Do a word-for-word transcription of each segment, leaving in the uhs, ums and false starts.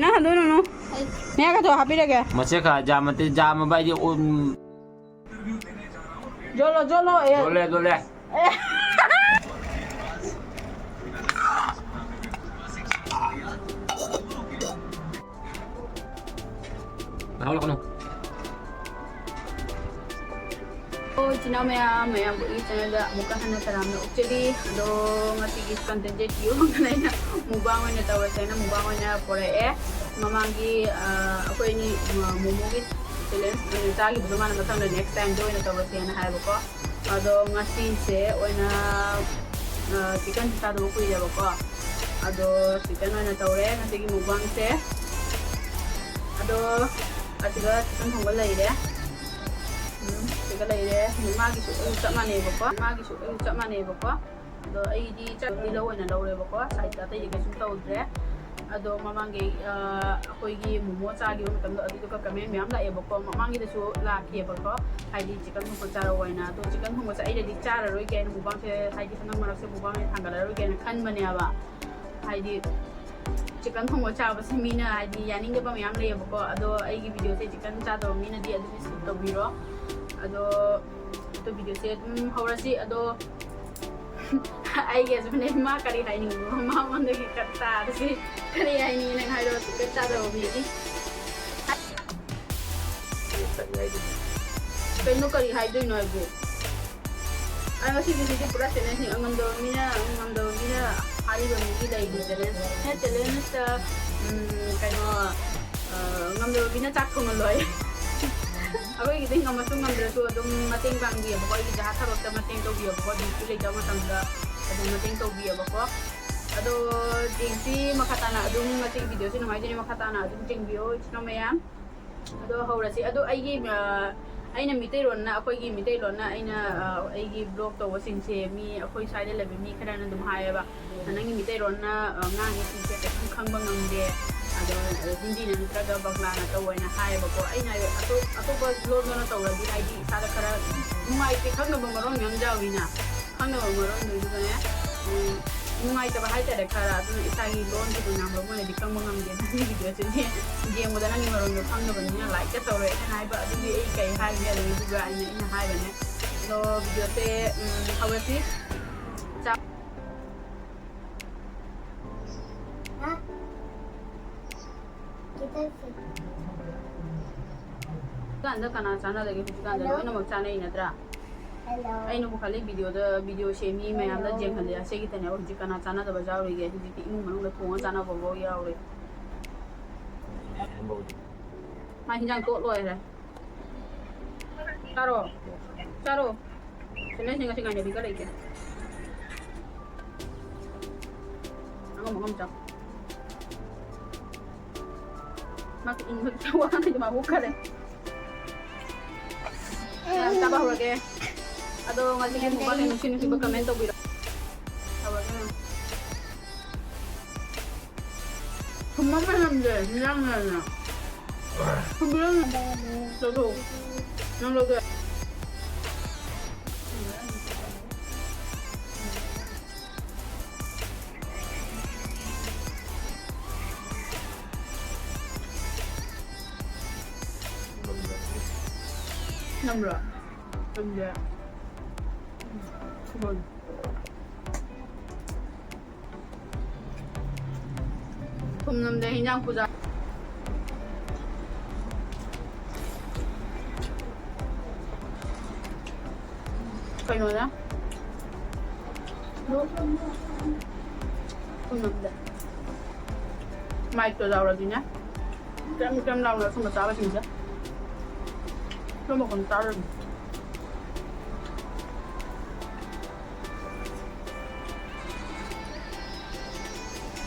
ꯅꯪ ꯍꯟꯗꯣꯏꯅꯨ꯫ ꯃꯌꯥ ꯈꯔ ꯍꯥꯞꯄꯤꯔꯒꯦ꯫ ꯃꯆꯦ ꯈꯔ ꯖꯥꯝ ꯃꯇꯦ-, ꯖꯥꯝ ꯑꯃ ꯑꯩꯗꯤ ꯎꯝ꯫ ꯖꯣꯂꯣ, ꯖꯣꯂꯣ, ꯑꯦ꯫ ꯖꯣꯂꯦ, ꯖꯣꯂꯦ꯫ ꯑꯦ꯫ ꯂꯥꯛꯑꯣ, ꯂꯥꯛꯑꯣ꯫ ꯑꯣ, ꯏꯆꯤꯟ ꯏꯅꯥꯎ ꯃꯌꯥꯝ, ꯃꯌꯥꯝꯕꯨ ꯑꯩꯒꯤ channelꯗ ꯑꯃꯨꯛꯀ ꯍꯟꯅ ꯇꯔꯥꯝꯅ ꯑꯣꯛꯆꯔꯤ꯫ ꯑꯗꯣ, ꯉꯁꯤꯒꯤ content ꯌꯦꯡꯉꯨꯗꯅ ꯑꯩꯅ mukbang ꯑꯣꯏꯅ ꯇꯧꯔꯁꯦꯅ mukbang ꯑꯣꯏꯅ ꯄꯨꯔꯛꯑꯦ꯫ ꯃꯃꯥꯡꯒꯤ, ꯑ, ꯑꯩꯈꯣꯏ ꯑꯅꯤ, ꯑ, momoꯒꯤ challenge ꯑꯣꯏꯅ ꯆꯥꯈꯤꯕꯗꯣ, ꯃꯥꯅ ꯃꯊꯪꯗ next timeꯗ ꯑꯣꯏꯅ ꯇꯧꯔꯁꯦꯅ ꯍꯥꯏꯕꯀꯣ꯫ ꯑꯗꯣ, ꯉꯁꯤꯁꯦ ꯑꯣꯏꯅ, ꯑ, chicken ꯆꯥꯗꯕ ꯀꯨꯏꯔꯦꯕꯀꯣ꯫ ꯑꯗꯣ, chicken ꯑꯣꯏꯅ ꯇꯧꯔꯦ ꯉꯁꯤꯒꯤ mukbangꯁꯦ꯫ ꯑꯗꯣ, ꯑꯁꯤꯗ chicken ꯊꯣꯡꯕ ꯂꯩꯔꯦ꯫ ꯎꯝ, ꯁꯤꯒ ꯂꯩꯔꯦ꯫ ꯃꯥꯒꯤꯁꯨ ꯑꯩ ꯆꯞ ꯃꯥꯟꯅꯩꯕꯀꯣ꯫ ꯃꯥꯒꯤꯁꯨ ꯑꯩ ꯆꯞ ꯃꯥꯟꯅꯩꯕꯀꯣ꯫ ꯑꯗꯣ ꯑꯩꯗꯤ ꯆꯠꯇꯤ ꯂꯧ ꯑꯣꯏꯅ ꯂꯧꯔꯦꯕꯀꯣ꯫ Side ꯑꯇꯩꯗꯤ ꯀꯩꯁꯨꯝ ꯇꯧꯗ꯭ꯔꯦ꯫ ꯑꯗꯣ ꯃꯃꯥꯡꯒꯤ, ꯑ, ꯑꯩꯈꯣꯏꯒꯤ momo ꯆꯥꯈꯤꯕ ꯃꯇꯝꯗꯣ ꯑꯗꯨꯗꯨꯒ comment ꯃꯌꯥꯝ ꯂꯥꯛꯑꯦꯕꯀꯣ꯫ ꯃꯃꯥꯡꯒꯤꯗꯁꯨ ꯂꯥꯛꯈꯤꯑꯕꯀꯣ꯫ ꯍꯥꯏꯗꯤ chicken ꯊꯣꯡꯕ ꯆꯥꯔꯛꯑꯣ ꯍꯥꯏꯅ꯫ ꯑꯗꯣ chicken ꯊꯣꯡꯕꯁꯦ ꯑꯩꯅꯗꯤ ꯆꯥꯔꯔꯣꯏꯒꯦ ꯍꯥꯏꯅ mukbangꯁꯦ, ꯍꯥꯏꯗꯤ ꯍꯟꯗꯛ ꯃꯔꯛꯁꯦ mukbangꯁꯦ ꯊꯥꯡꯒꯠꯂꯔꯣꯏꯒꯦꯅ ꯈꯟꯕꯅꯦꯕ꯫ ꯍꯥꯏꯗꯤ chicken ꯊꯣꯡꯕ ꯆꯥꯕꯁꯦ ꯃꯤꯅ ꯍꯥꯏꯗꯤ ꯌꯥꯅꯤꯡꯗꯕ ꯃꯌꯥꯝ ꯂꯩꯌꯦꯕꯀꯣ꯫ ꯑꯗꯣ ꯑꯩꯒꯤ videoꯁꯦ chicken ꯆꯥꯗꯕ ꯃꯤꯅꯗꯤ ꯑꯗꯨꯝ skip ꯇꯧꯕꯤꯔꯣ꯫ ꯑꯗꯣ ꯑꯗꯣ videoꯁꯦ ꯑꯗꯨꯝ ꯍꯧꯔꯁꯤ꯫ ꯑꯗꯣ ꯑꯩꯒꯤ husbandꯅ ꯃꯥ ꯀꯔꯤ ꯍꯥꯏꯅꯤꯡꯕꯅꯣ ꯃꯉꯣꯟꯗꯒꯤ ꯈꯔ ꯇꯥꯔꯁꯤ꯫ ꯀꯔꯤ ꯍꯥꯏꯅꯤꯡꯉꯤ ꯅꯪ ꯍꯥꯏꯔꯣ, chicken ꯆꯥꯗꯕ ꯃꯤꯒꯤ꯫ ꯀꯩꯅꯣ ꯀꯔꯤ ꯍꯥꯏꯗꯣꯏꯅꯣ ꯍꯥꯏꯕꯨ? ꯑꯩ ꯉꯁꯤꯒꯤꯁꯤꯗꯤ ꯄꯨꯔꯥ challengeꯅꯤ꯫ ꯉꯝꯗꯕ ꯃꯤꯅ, ꯉꯝꯗꯕ ꯃꯤꯅ ꯍꯥꯏꯔꯤꯕ ꯃꯤꯒꯤ ꯂꯩꯔꯤ challenge꯫ ꯍꯦ, challengeꯇ, ꯎꯝ, ꯀꯩꯅꯣ, ꯑ, ꯉꯝꯗꯕ ꯃꯤꯅ ꯆꯥꯛ ꯊꯣꯡꯍꯜꯂꯣꯏ꯫ ꯑꯩꯈꯣꯏꯒꯤꯗꯤ ꯉꯝꯃꯁꯨ ꯉꯝꯗ꯭ꯔꯁꯨ ꯑꯗꯨꯝ ꯃꯇꯦꯡ ꯄꯥꯡꯕꯤꯌꯦꯕꯀꯣ꯫ ꯑꯩꯒꯤ ꯖꯍꯥ ꯊꯕꯛꯇ ꯃꯇꯦꯡ ꯇꯧꯕꯤꯌꯦꯕꯀꯣ꯫ duty ꯂꯩꯇꯕ ꯃꯇꯝꯗ ꯑꯗꯨꯝ ꯃꯇꯦꯡ ꯇꯧꯕꯤꯌꯦꯕꯀꯣ꯫ ꯑꯗꯣ ꯌꯦꯡꯁꯤ ꯃꯈꯥ ꯇꯥꯅ ꯑꯗꯨꯝ ꯉꯁꯤꯒꯤ videoꯁꯤ ꯅꯨꯡꯉꯥꯏꯖꯅꯤ꯫ ꯃꯈꯥ ꯇꯥꯅ ꯑꯗꯨꯝ ꯌꯦꯡꯕꯤꯌꯣ ꯏꯆꯤꯟ ꯏꯅꯥꯎ ꯃꯌꯥꯝ꯫ ꯑꯗꯣ ꯍꯧꯔꯁꯤ꯫ ꯑꯗꯣ ꯑꯩꯒꯤ, ꯑ, ꯑꯩꯅ ꯃꯤꯇꯩꯂꯣꯟꯅ, ꯑꯩꯈꯣꯏꯒꯤ ꯃꯤꯇꯩꯂꯣꯟꯅ ꯑꯩꯅ, ꯑ, ꯑꯩꯒꯤ vlog ꯇꯧꯕꯁꯤꯡꯁꯦ ꯃꯤ ꯑꯩꯈꯣꯏ ꯁ꯭ꯋꯥꯏꯗ ꯂꯩꯕ ꯃꯤ ꯈꯔꯅ ꯑꯗꯨꯝ ꯍꯥꯏꯌꯦꯕ, "ꯅꯪꯒꯤ ꯃꯤꯇꯩꯂꯣꯟꯅ, ꯑ, ꯉꯥꯡꯉꯤꯁꯤꯡꯁꯦ ꯀꯩꯁꯨꯝ ꯈꯪꯕ ꯉꯝꯗꯦ, ꯑꯗꯣ, ꯑ, ꯍꯤꯟꯗꯤꯅ ꯅꯠꯇ꯭ꯔꯒ ꯕꯪꯒ꯭ꯂꯥꯅ ꯇꯧ" ꯍꯥꯏꯅ ꯍꯥꯏꯌꯦꯕꯀꯣ꯫ ꯑꯩꯅ ꯍꯥꯏꯕ, "ꯑꯇꯣꯞ-, ꯑꯇꯣꯞꯄ ꯂꯣꯟꯗꯅ ꯇꯧꯔꯗꯤ ꯍꯥꯏꯗꯤ ꯏꯁꯥꯗ ꯈꯔ ꯅꯨꯡꯉꯥꯏꯇꯦ, ꯈꯪꯗꯕ ꯃꯔꯣꯟ ꯃꯌꯥꯝ ꯌꯥꯎꯋꯤꯅ, ꯈꯪꯗꯕ ꯃꯔꯣꯟꯗꯨꯗꯅꯦ, ꯎꯝ, ꯅꯨꯡꯉꯥꯏꯇꯕ ꯍꯥꯏꯇꯥꯔꯦ ꯈꯔ, ꯑꯗꯨꯅ ꯏꯁꯥꯒꯤ ꯂꯣꯟꯁꯤꯗ ꯉꯥꯡꯕ ꯃꯣꯏꯅꯗꯤ ꯈꯪꯕ ꯉꯝꯗꯦꯅ" ꯁꯤ ꯚꯤꯗꯤꯑꯣꯁꯤꯗꯤ ꯌꯦꯡꯕꯗ ꯅꯪꯒꯤ ꯃꯔꯣꯟꯗꯣ ꯈꯪꯗꯕꯅꯤꯅ ꯂꯥꯏꯛꯀ ꯇꯧꯔꯣꯏꯅ ꯍꯥꯏꯕ, ꯑꯗꯨꯒꯤ ꯑꯩ ꯀꯩ ꯍꯥꯏꯒꯦ ꯑꯗꯨꯒꯤꯗꯨꯒ ꯑꯩꯅ ꯑꯩꯅ ꯍꯥꯏꯕꯅꯦ꯫ ꯑꯗꯣ ꯚꯤꯗꯤꯑꯣꯁꯦ ꯎꯝ, ꯍꯧꯔꯁꯤ꯫ ꯆꯥꯛ ꯀꯥꯟꯗ ꯀꯅꯥ ꯆꯥꯟꯅꯗꯒꯦ? ꯍꯧꯖꯤꯛꯀꯥꯟꯗ ꯂꯣꯏꯅꯃꯛ ꯆꯥꯅꯩ ꯅꯠꯇ꯭ꯔꯥ? ꯑꯩꯅꯕꯨ ꯈꯜꯂꯤ ꯚꯤꯗꯤꯑꯣꯗ ꯚꯤꯗꯤꯑꯣ ꯁꯦꯝꯃꯤ ꯃꯌꯥꯝꯅ ꯌꯦꯡꯍꯜꯂꯦ, ꯑꯁꯤꯒꯤꯇꯅꯦꯕ ꯍꯧꯖꯤꯛ ꯀꯅꯥ ꯆꯥꯟꯅꯗꯕ ꯌꯥꯎꯔꯤꯒꯦ? ꯍꯧꯖꯤꯛꯇꯤ ꯏꯃꯨꯡ ꯃꯅꯨꯡꯗ ꯊꯣꯡꯉ ꯆꯥꯅꯕꯐꯥꯎ ꯌꯥꯎꯔꯦ꯫ ꯃꯥ ꯍꯤꯟꯖꯥꯡ ꯇꯣꯠ ꯂꯣꯏꯈ꯭ꯔꯦ꯫ ꯆꯥꯔꯣ꯫ ꯆꯥꯔꯣ꯫ ꯁꯤꯅ ꯁꯤ ꯉꯁꯤ ꯉꯥꯏꯅꯕꯤꯒ ꯂꯩꯇꯦ꯫ ꯑꯉꯝ ꯑꯉꯝ ꯆꯥꯎ꯫ ꯃꯥ ꯏꯪꯕꯒꯤ ꯋꯥꯉꯥꯡꯗꯤ ꯃꯥ ꯍꯨꯛꯈꯔꯦ꯫ ꯃꯌꯥꯝ ꯆꯥꯕ ꯍꯧꯔꯒꯦ꯫ ꯑꯗꯣ ꯉꯁꯤꯒꯤ ꯃꯨꯛꯕꯥꯡꯁꯦ ꯅꯨꯡꯁꯤ ꯅꯨꯡꯁꯤꯕ ꯀꯃꯦꯟ ꯇꯧꯕꯤꯔꯣ꯫ ꯍꯧꯔꯒꯦ ꯃꯌꯥꯝ꯫ ꯊꯨꯝꯕ ꯃꯅꯝꯁꯦ ꯍꯤꯟꯖꯥꯡꯅꯦꯅ꯫ ꯊꯨꯝꯕꯤꯔꯝꯃꯦ꯫ ꯆꯠꯊꯣꯛ꯫ ꯅꯪ ꯂꯧꯒꯦ꯫ ꯅꯝꯕ꯭ꯔꯣ? ꯅꯝꯗꯦ꯫ ꯊꯨꯝ ꯅꯝꯗꯦ, ꯍꯤꯟꯖꯥꯡ ꯄꯨꯖꯥ꯫ ꯀꯩꯅꯣꯅ? ꯊꯨꯝ ꯅꯝꯗꯦ꯫ ꯃꯥꯏꯛꯇꯣ ꯂꯥꯎꯔꯗꯤꯅꯦ꯫ ꯀ꯭ꯔꯦꯝ ꯀ꯭ꯔꯦꯝ ꯂꯥꯎꯅ ꯑꯊꯨꯝꯕ ꯆꯥꯕꯁꯤꯡꯁꯦ꯫ ꯑꯊꯨꯝꯕ ꯀꯩꯝ ꯆꯥꯔꯣꯏ꯫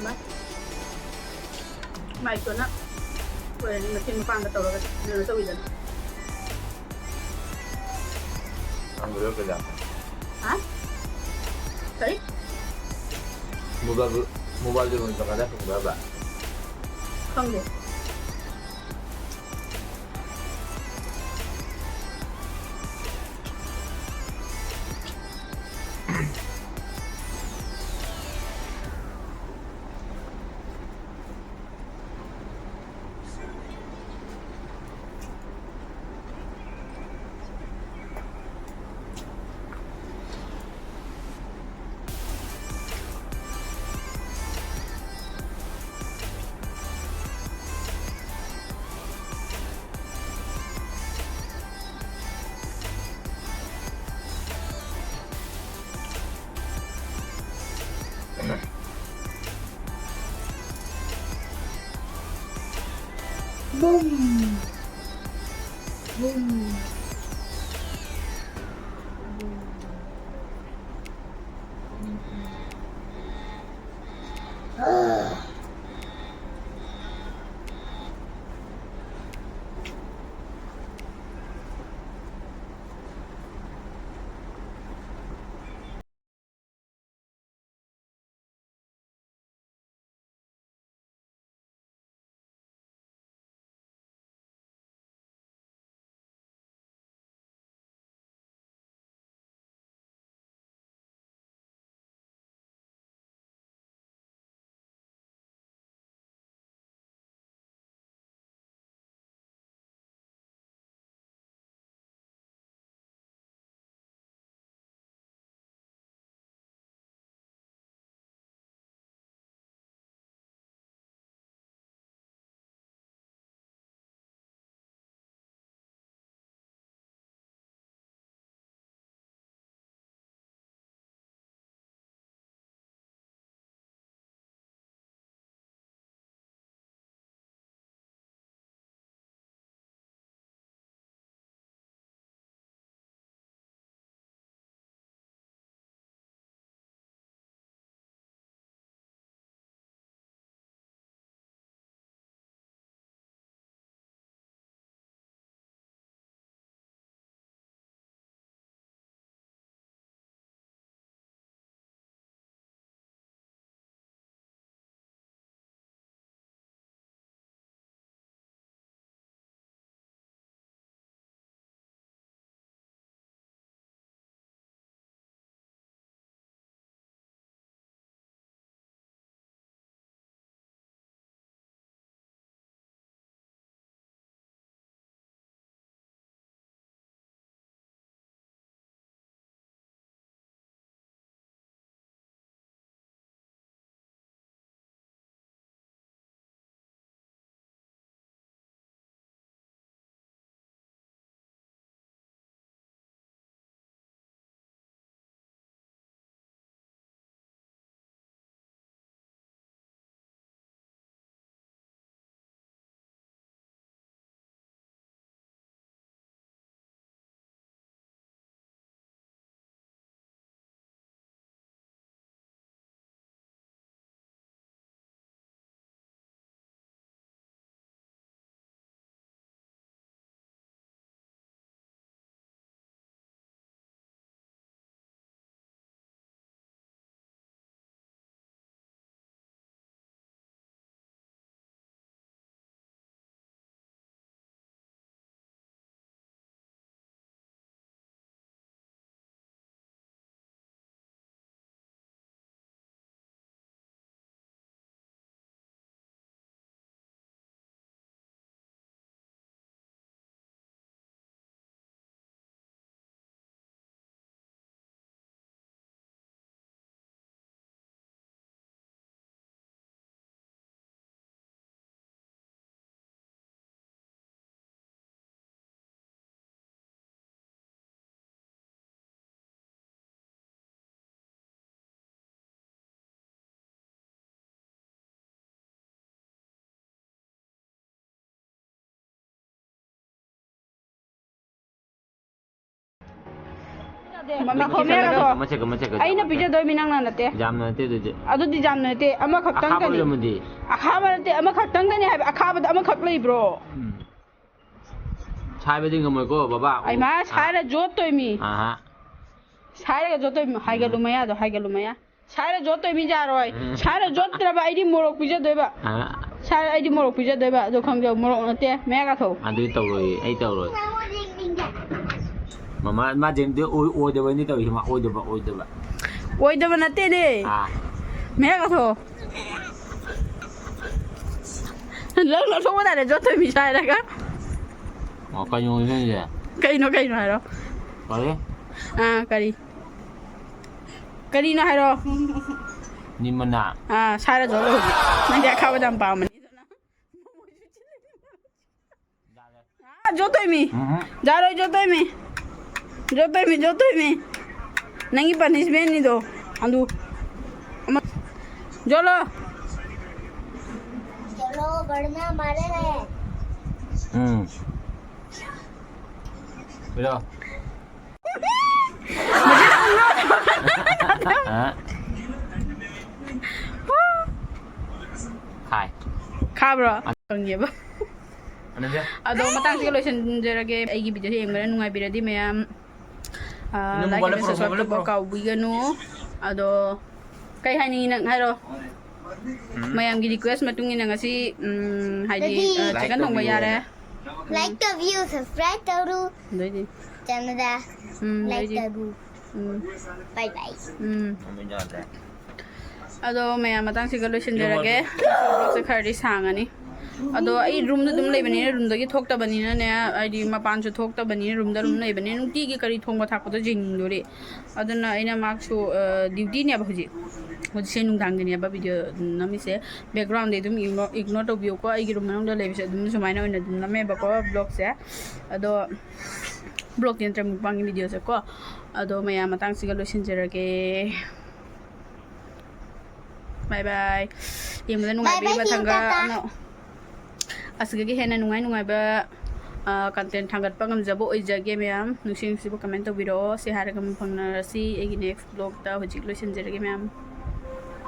ꯃꯥ-, ꯃꯥꯏꯛꯇꯨꯅ ꯑꯣꯏꯔꯗꯤ ꯃꯇꯦꯡ ꯃꯄꯥꯡꯒ ꯇꯧꯔꯒ ꯀꯩꯅꯣ ꯇꯧꯋꯤꯗꯅ꯫ ꯈꯪꯗ꯭ꯔꯦ ꯀꯩꯗ꯫ ꯍꯥ? ꯀꯔꯤ? ꯃꯣꯕꯥꯏꯜ, ꯃꯣꯕꯥꯏꯜ ꯗꯦꯂꯣꯟ ꯆꯪꯉꯗꯤ ꯐꯪꯕ꯭ꯔꯕ? ꯈꯪꯗꯦ꯫ Boom! Boom! ꯃꯈꯣꯡ ꯃꯌꯥꯗꯣ ꯃꯆꯦꯠ ꯃꯆꯦꯠ ꯑꯩꯅ ꯄꯤꯖꯗꯣꯏꯃꯤ, ꯅꯪꯅ ꯅꯠꯇꯦ꯫ ꯌꯥꯝꯅ ꯅꯠꯇꯦ ꯑꯗꯨꯗꯤ꯫ ꯑꯗꯨꯗꯤ ꯌꯥꯝꯅ ꯅꯠꯇꯦ, ꯑꯃꯈꯛꯇꯪ ꯑꯈꯥꯕ ꯀꯅꯤ꯫ ꯑꯣꯏꯔꯝꯃꯗꯤ? ꯑꯈꯥꯕ ꯅꯠꯇꯦ, ꯑꯃꯈꯛꯇꯪꯗꯅꯤ ꯍꯥꯏꯕ꯫ ꯑꯈꯥꯕꯗ ꯑꯃꯈꯛ ꯂꯩꯕ꯭ꯔꯣ? ꯎꯝ꯫ ꯁꯥꯏꯕꯗꯤ ꯉꯝꯃꯣꯏꯀꯣ ꯕꯕꯥ꯫ ꯑꯩꯃꯥ, ꯑꯥ꯫ ꯁꯥꯏꯔ ꯖꯣꯠꯇꯣꯏꯃꯤ꯫ ꯑꯍꯥ꯫ ꯁꯥꯏꯔꯒ ꯖꯣꯠꯇꯣꯏꯃꯤ꯫ ꯍꯥꯏꯒꯠꯂꯨ ꯃꯌꯥꯗꯣ, ꯍꯥꯏꯒꯠꯂꯨ ꯃꯌꯥ꯫ ꯁꯥꯏꯔ ꯖꯣꯠꯇꯣꯏꯃꯤ ꯌꯥꯔꯣꯏ꯫ ꯎꯝ꯫ ꯁꯥꯏꯔ ꯖꯣꯠꯇ꯭ꯔꯕ ꯑꯩꯗꯤ ꯃꯣꯔꯣꯛ ꯄꯤꯖꯗꯣꯏꯕ꯫ ꯑꯥ꯫ ꯁꯥꯏꯔ ꯑꯩꯗꯤ ꯃꯣꯔꯣꯛ ꯄꯤꯖꯗꯣꯏꯕ꯫ ꯑꯗꯣ ꯈꯪꯖꯧ, ꯃꯣꯔꯣꯛ ꯅꯠꯇꯦ, ꯃꯌꯥ ꯀꯥꯊꯧ꯫ ꯑꯗꯨꯗꯤ ꯇꯧꯔꯣꯏꯌꯦ, ꯑꯩ ꯇꯧꯔꯣꯏ꯫ ꯃꯃꯥ, ꯃꯥ ꯖꯦꯝꯗꯤ ꯑꯣꯏ-, ꯑꯣꯏꯗꯕꯅꯤ ꯇꯧꯔꯤꯁꯦ, ꯃꯥ ꯑꯣꯏꯗꯕ, ꯑꯣꯏꯗꯕ꯫ ꯑꯣꯏꯗꯕ ꯅꯠꯇꯦꯅꯦ꯫ ꯑꯥ꯫ ꯃꯌꯥ ꯀꯥꯊꯧ꯫ ꯂꯧ ꯂꯧꯊꯣꯛꯄ ꯇꯥꯔꯦ, ꯖꯣꯠꯇꯣꯏꯃꯤ ꯁꯥꯏꯔꯒ꯫ ꯑꯣ, ꯀꯩꯅꯣ ꯑꯣꯏꯗꯣꯏꯁꯦ? ꯀꯩꯅꯣ, ꯀꯩꯅꯣ ꯍꯥꯏꯔꯣ꯫ ꯀꯔꯤ? ꯑꯥ, ꯀꯔꯤ? ꯀꯔꯤꯅꯣ ꯍꯥꯏꯔꯣ? ꯅꯤꯃꯅꯥ꯫ ꯑꯥ, ꯁꯥꯏꯔ ꯖꯣꯠꯂꯣ ꯍꯧꯖꯤꯛ꯫ ꯅꯪꯗꯤ ꯑꯈꯥꯕꯗ ꯌꯥꯝ ꯄꯥꯝꯕꯅꯤ꯫ ꯑꯥ, ꯖꯣꯠꯇꯣꯏꯃꯤ꯫ ꯎꯝꯍꯨꯝ꯫ ꯌꯥꯔꯣꯏ, ꯖꯣꯠꯇꯣꯏꯃꯤ꯫ ꯖꯣꯠꯇꯣꯏꯃꯤ, ꯖꯣꯠꯇꯣꯏꯃꯤ꯫ ꯅꯪꯒꯤ punishment ꯅꯤꯗꯣ꯫ ꯑꯗꯨ꯫ ꯑꯃ-, ꯖꯣꯠꯂꯣ꯫ चलो, बढ़ना मारे है। ꯎꯝ꯫ ꯄꯤꯔꯣ꯫ ꯍꯥ? ꯈꯥꯏ꯫ ꯈꯥꯕ꯭ꯔꯣ? ꯈꯪꯉꯦꯕ꯫ ꯑꯅꯟꯖ꯫ ꯑꯗꯣ ꯃꯇꯥꯡꯁꯤꯒ ꯂꯣꯏꯁꯤꯟꯖꯔꯒꯦ꯫ ꯑꯩꯒꯤ video ꯁꯦ ꯌꯦꯡꯕꯗ ꯅꯨꯡꯉꯥꯏꯕꯤꯔꯗꯤ ꯃꯌꯥꯝ, ꯑ, ꯑꯗꯨꯝ like ꯃꯣꯕꯥꯏꯜꯗ and subscribe ꯄꯨꯔꯛꯑꯣ, ꯇꯧꯕ ꯃꯣꯕꯥꯏꯜꯗ ꯀꯥꯎꯕꯤꯒꯅꯨ꯫ ꯑꯗꯣ ꯀꯩ ꯍꯥꯏꯅꯤꯡꯉꯤ ꯅꯪ ꯍꯥꯏꯔꯣ꯫ ꯎꯝ꯫ ꯃꯌꯥꯝꯒꯤ request ꯃꯇꯨꯡ ꯏꯟꯅ ꯉꯁꯤ, ꯎꯝ, ꯍꯥꯏꯗꯤ, ꯑꯗꯨꯗꯤ ꯑ, like chicken ꯊꯣꯡꯕ ꯇꯧꯕꯤꯌꯣ꯫ ꯌꯥꯔꯦ꯫ Like ꯇꯧꯕꯤꯌꯨ, subscribe ꯇꯧꯔꯨ꯫ ꯑꯗꯩꯗꯤ? Channel ꯗ ꯎꯝ, like ꯑꯗꯩꯗꯤ? ꯇꯧꯔꯨ꯫ ꯎꯝ꯫ Bye bye꯫ ꯎꯝ꯫ ꯃꯃꯤꯡ ꯌꯥꯗ꯭ꯔꯦ꯫ ꯑꯗꯣ ꯃꯌꯥꯝ ꯃꯇꯥꯡꯁꯤꯒ ꯂꯣꯏꯁꯤꯟꯖꯔꯒꯦ꯫ Vlog ꯁꯦ ꯈꯔꯗꯤ ꯁꯥꯡꯉꯅꯤ꯫ ꯑꯗꯣ ꯑꯩ room ꯗ ꯑꯗꯨꯝ ꯂꯩꯕꯅꯤꯅ, room ꯗꯒꯤ ꯊꯣꯛꯇꯕꯅꯤꯅꯅꯦ, ꯍꯥꯏꯗꯤ ꯃꯄꯥꯟꯁꯨ ꯊꯣꯛꯇꯕꯅꯤꯅ, room ꯗ ꯑꯗꯨꯝ ꯂꯩꯕꯅꯤꯅ ꯅꯨꯡꯇꯤꯒꯤ ꯀꯔꯤ ꯊꯣꯡꯕ ꯊꯥꯛꯄꯗꯣ ꯌꯦꯡꯅꯤꯡꯗꯣꯔꯤ꯫ ꯑꯗꯨꯅ ꯑꯩꯅ ꯃꯥꯛꯁꯨ, ꯑ, duty ꯅꯦꯕ ꯍꯧꯖꯤꯛ꯫ ꯍꯧꯖꯤꯛꯁꯦ ꯅꯨꯡꯗꯥꯡꯒꯤꯅꯦꯕ video ꯅꯝꯃꯤꯁꯦ꯫ Background ꯗꯤ ꯑꯗꯨꯝ ignore, ignore ꯇꯧꯕꯤꯌꯨꯀꯣ꯫ ꯑꯩꯒꯤ room ꯃꯅꯨꯡꯗ ꯂꯩꯕꯁꯦ ꯑꯗꯨꯝ ꯁꯨꯃꯥꯏꯅ ꯑꯣꯏꯅ ꯑꯗꯨꯝ ꯅꯝꯃꯦꯕꯀꯣ vlog ꯁꯦ꯫ ꯑꯗꯣ vlog ꯇꯤ ꯅꯠꯇ꯭ꯔꯦ, mukbang ꯒꯤ video ꯁꯦ ꯀꯣ꯫ ꯑꯗꯣ ꯃꯌꯥꯝ ꯃꯇꯥꯡꯁꯤꯒ ꯂꯣꯏꯁꯤꯟꯖꯔꯒꯦ꯫ Bye bye꯫ ꯌꯦꯡꯕꯗ ꯅꯨꯡꯉꯥꯏꯕꯤꯔꯤ꯫ Bye bye, ꯃꯊꯪꯒ Tata. ꯑꯅꯧ-, ꯑꯁꯤꯗꯒꯤ ꯍꯦꯟꯅ ꯅꯨꯡꯉꯥꯏ ꯅꯨꯡꯉꯥꯏꯕ ꯀꯟꯇꯦꯟ ꯊꯥꯡꯒꯠꯄ ꯉꯝꯖꯕ ꯑꯣꯏꯖꯒꯦ ꯃꯌꯥꯝ꯫ ꯅꯨꯡꯁꯤ ꯅꯨꯡꯁꯤꯕ ꯀꯃꯦꯟ ꯇꯧꯕꯤꯔꯛꯑꯣ꯫ ꯁꯤ ꯍꯥꯏꯔꯒ ꯃꯪ ꯐꯪꯅꯔꯁꯤ ꯑꯩꯒꯤ ꯅꯦꯛꯁ ꯕ꯭ꯂꯣꯛꯇ꯫ ꯍꯧꯖꯤꯛ ꯂꯣꯏꯁꯤꯟꯖꯔꯒꯦ ꯃꯌꯥꯝ꯫